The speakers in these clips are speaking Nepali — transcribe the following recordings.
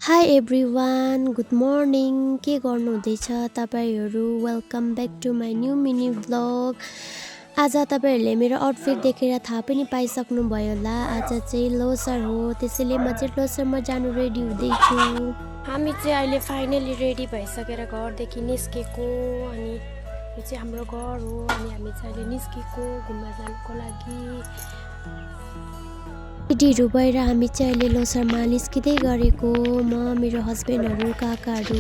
High everyone, good morning. के गर्नुहुँदैछ तपाईँहरू? Welcome back to my new mini vlog. आज तपाईँहरूले मेरो आउटफिट देखेर थाहा पनि पाइसक्नुभयो होला। आज चाहिँ लोसर हो, त्यसैले म चाहिँ लोसरमा जानु रेडी हुँदैछु। हामी चाहिँ अहिले फाइनली रेडी भइसकेर घरदेखि निस्केको। अनि यो चाहिँ हाम्रो घर हो अनि हामी चाहिँ अहिले निस्केको घुम्न जानुको लागि। रेडीहरू भएर हामी चाहिँ अहिले लोसरमा निस्किँदै गरेको। म, मेरो हस्बेन्डहरू, काकाहरू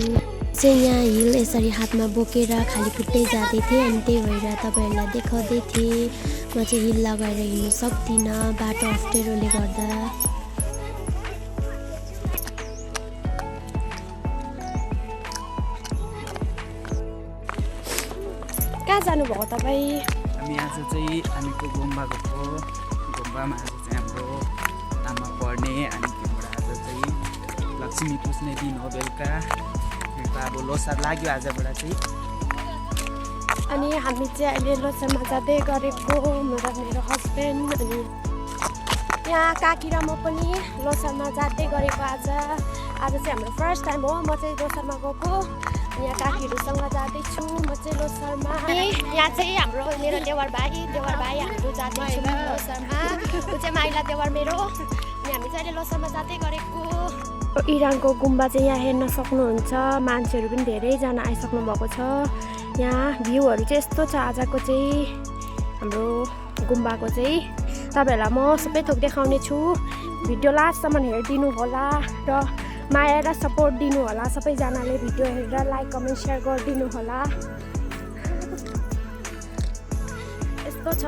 चाहिँ यहाँ हिल यसरी हातमा बोकेर खाली खुट्टै जाँदै थिएँ। अनि त्यही भएर तपाईँहरूलाई देखाउँदै थिएँ। म चाहिँ हिल लगाएर हिँड्नु सक्दिनँ बाटो अप्ठ्यारोले गर्दा। कहाँ जानुभयो तपाईँ? हामी आज चाहिँ हामीको गुम्बा गएको। गुम्बामा आज चाहिँ हाम्रो आमा पढ्ने अनि त्यहाँबाट आज चाहिँ लक्ष्मी पुज्ने दिन हो बेलुका। अब लोसार लाग्यो आजबाट चाहिँ। अनि हामी चाहिँ अहिले लोसरमा जाँदै गरेको, मेरो हस्बेन्ड अनि यहाँ काकी र म पनि लोसरमा जाँदै गरेको। आज चाहिँ हाम्रो फर्स्ट टाइम हो म चाहिँ लोसरमा गएको। यहाँ काकीहरूसँग जाँदैछु म चाहिँ लोसरमा। यहाँ चाहिँ हाम्रो मेरो देवर भाइ हाम्रो जाँदैछु लोसरमा। ऊ चाहिँ माइला देवर मेरो। अनि हामी चाहिँ अहिले लोसरमा जाँदै गरेको। इरानको गुम्बा चाहिँ यहाँ हेर्न सक्नुहुन्छ। मान्छेहरू पनि धेरैजना आइसक्नु भएको छ। यहाँ भ्यूहरू चाहिँ यस्तो छ आजको चाहिँ हाम्रो गुम्बाको चाहिँ। तपाईँहरूलाई म सबै थोक देखाउने छु। भिडियो लास्टसम्म हेरिदिनु होला र माया र सपोर्ट दिनु होला। सबैजनाले भिडियो हेरेर लाइक कमेन्ट सेयर गरिदिनु होला। यस्तो छ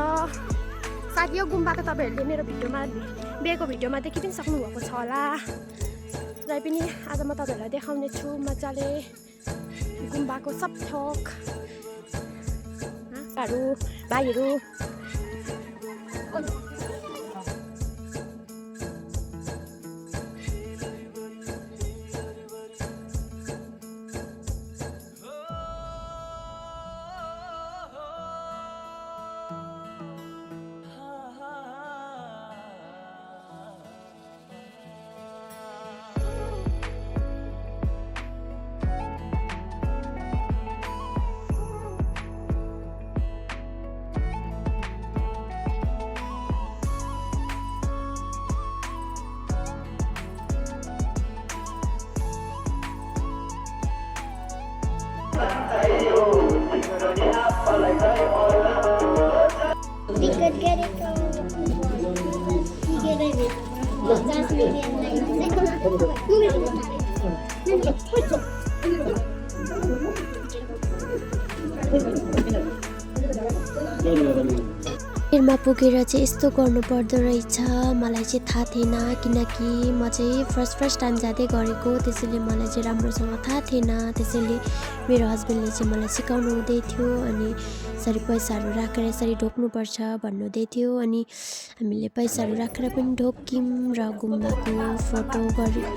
सायद यो गुम्बाको तपाईँहरूले मेरो बिहेको भिडियोमा देखि पनि सक्नुभएको छ होला। र पनि आज म तपाईँहरूलाई देखाउने छु मजाले गुम्बाको सब थोक। भाइहरू मा पुगेर चाहिँ यस्तो गर्नु पर्दो रहेछ। मलाई चाहिँ थाहा थिएन किनकि म चाहिँ फर्स्ट टाइम जाँदै गरेको, त्यसैले मलाई चाहिँ राम्रोसँग थाहा थिएन। त्यसैले मेरो हस्बेन्डले चाहिँ मलाई सिकाउनु हुँदै थियो। अनि यसरी पैसाहरू राखेर यसरी ढोक्नुपर्छ भन्नुहुँदै थियो। अनि हामीले पैसाहरू राखेर पनि ढोक्यौँ र गुम्बाको फोटो गऱ्यो।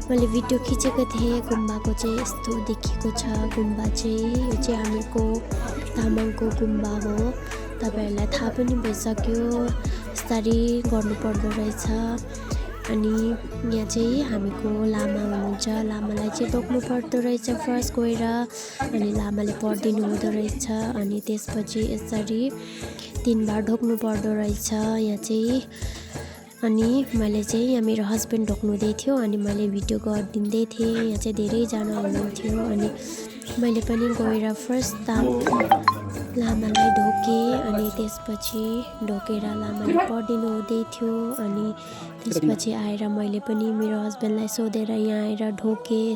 मैले भिडियो खिचेको थिएँ। गुम्बाको चाहिँ यस्तो देखिएको छ गुम्बा चाहिँ। यो चाहिँ हामीको तामाङको गुम्बा हो। तपाईँहरूलाई थाहा पनि भइसक्यो यसरी गर्नुपर्दो रहेछ। अनि यहाँ चाहिँ हामीको लामा हुनुहुन्छ। लामालाई चाहिँ ढोक्नु पर्दो रहेछ फर्स्ट गएर। अनि लामाले पढिदिनु हुँदो रहेछ। अनि त्यसपछि यसरी 3 बार ढोक्नु पर्दो रहेछ यहाँ चाहिँ। अनि मैले चाहिँ यहाँ मेरो हस्बेन्ड ढोक्नुहुँदै थियो अनि मैले भिडियो गरिदिँदै थिएँ। यहाँ चाहिँ धेरैजना हुनुहुन्थ्यो अनि मैले पनि गएर फर्स्ट लामालाई ढोकेँ। अनि त्यसपछि ढोकेर लामाले पढिदिनु हुँदै थियो। अनि त्यसपछि आएर मैले पनि मेरो हस्बेन्डलाई सोधेर यहाँ आएर ढोकेँ।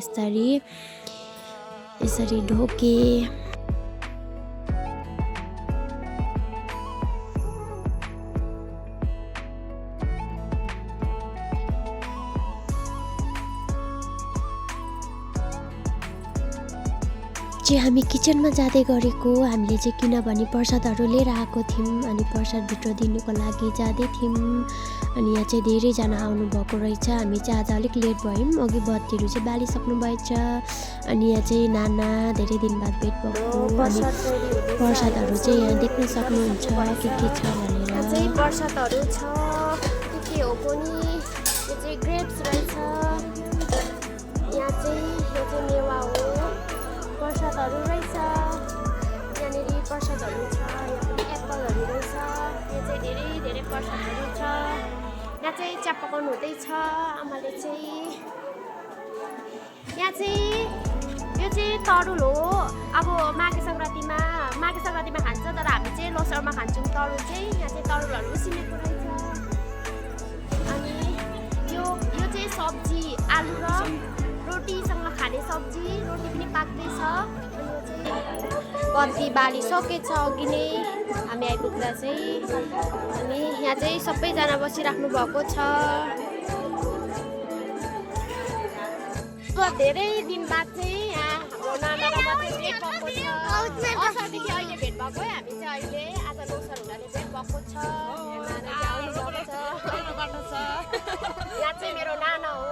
यसरी ढोकेँ। चाहिँ हामी किचनमा जाँदै गरेको। हामीले चाहिँ किनभने प्रसादहरू लिएर आएको थियौँ अनि प्रसादभित्र दिनुको लागि जाँदै थियौँ। अनि यहाँ चाहिँ धेरैजना आउनुभएको रहेछ। हामी चाहिँ आज अलिक लेट भयौँ। अघि बत्तीहरू चाहिँ बालिसक्नु भएछ। अनि यहाँ चाहिँ नाना धेरै दिन बाद भेट भएको। अनि प्रसादहरू चाहिँ यहाँ देख्न सक्नुहुन्छ के छ भनेर। प्रसादहरू छ के हो पनि। यो चाहिँ ग्रेप्स रहेछ। प्रसादहरू छ। यहाँ चाहिँ चिया पकाउनु हुँदैछ आमाले चाहिँ। यहाँ चाहिँ यो चाहिँ तरुल हो। अब माघे सङ्क्रान्तिमा खान्छ, तर हामी चाहिँ लोसारमा खान्छौँ तरुल चाहिँ। यहाँ चाहिँ तरुलहरू उसिनेको रहेछ। अनि यो चाहिँ सब्जी, आलु र रोटीसँग खाने सब्जी। रोटी पनि पाक्दैछ। कति बाली सकेछ अघि नै हामी आइपुग्दा चाहिँ। अनि यहाँ चाहिँ सबैजना बसिराख्नु भएको छ। धेरै दिन बाद चाहिँ यहाँ हाम्रो नानाको मात्रै भेट भएको छ। असारदेखि अहिले भेट भएको है हामी चाहिँ। अहिले आज लोसार हुनाले भेट भएको छ। यहाँ चाहिँ मेरो नाना हो।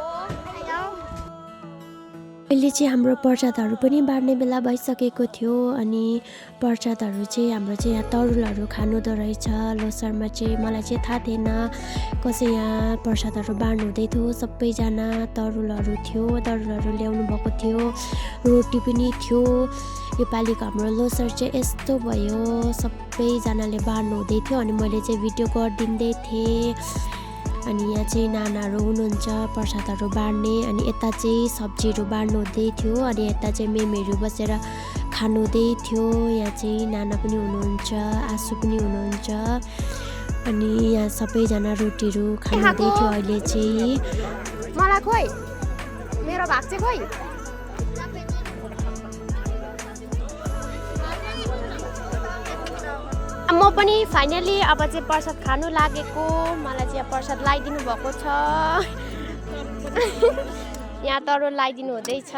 अहिले चाहिँ हाम्रो प्रसादहरू पनि बाँड्ने बेला भइसकेको थियो। अनि प्रसादहरू चाहिँ हाम्रो चाहिँ यहाँ तरुलहरू खानुहुँदो रहेछ लोसारमा चाहिँ। मलाई चाहिँ थाहा थिएन कसै यहाँ प्रसादहरू बाँड्नु हुँदै थियो। सबैजना तरुलहरू ल्याउनु भएको थियो। रोटी पनि थियो। योपालिको हाम्रो लोसार चाहिँ यस्तो भयो, सबैजनाले बाँड्नु हुँदै थियो। अनि मैले चाहिँ भिडियो गरिदिँदै थिएँ। अनि यहाँ चाहिँ नानाहरू हुनुहुन्छ प्रसादहरू बाँड्ने। अनि यता चाहिँ सब्जीहरू बाँड्नु हुँदै थियो। अनि यता चाहिँ मेमेहरू बसेर खानु हुँदै थियो। यहाँ चाहिँ नाना पनि हुनुहुन्छ, आसु पनि हुनुहुन्छ। अनि यहाँ सबैजना रोटीहरू खानु हुँदै थियो। अहिले चाहिँ मलाई खोइ, मेरो भाग चाहिँ खोइ। म पनि फाइनली अब चाहिँ प्रसाद खानु लागेको। मलाई चाहिँ प्रसाद लगाइदिनु भएको छ। यहाँ तरुल लगाइदिनु हुँदैछ।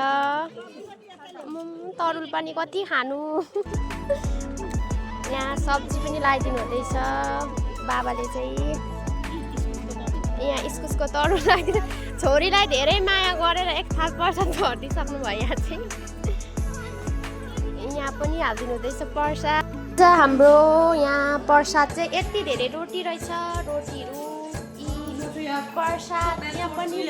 तरुल पनि कति खानु। यहाँ सब्जी पनि लगाइदिनु हुँदैछ बाबाले चाहिँ। यहाँ इस्कुसको तरुल लगाइदिनु। छोरीलाई धेरै माया गरेर एक थाल प्रसाद भरिदिइसक्नु भयो। यहाँ चाहिँ यहाँ पनि हालिदिनु हुँदैछ प्रसाद। हाम्रो यहाँ प्रसाद चाहिँ यति धेरै रोटी रहेछ। रोटीहरू प्रसाद यहाँ पनि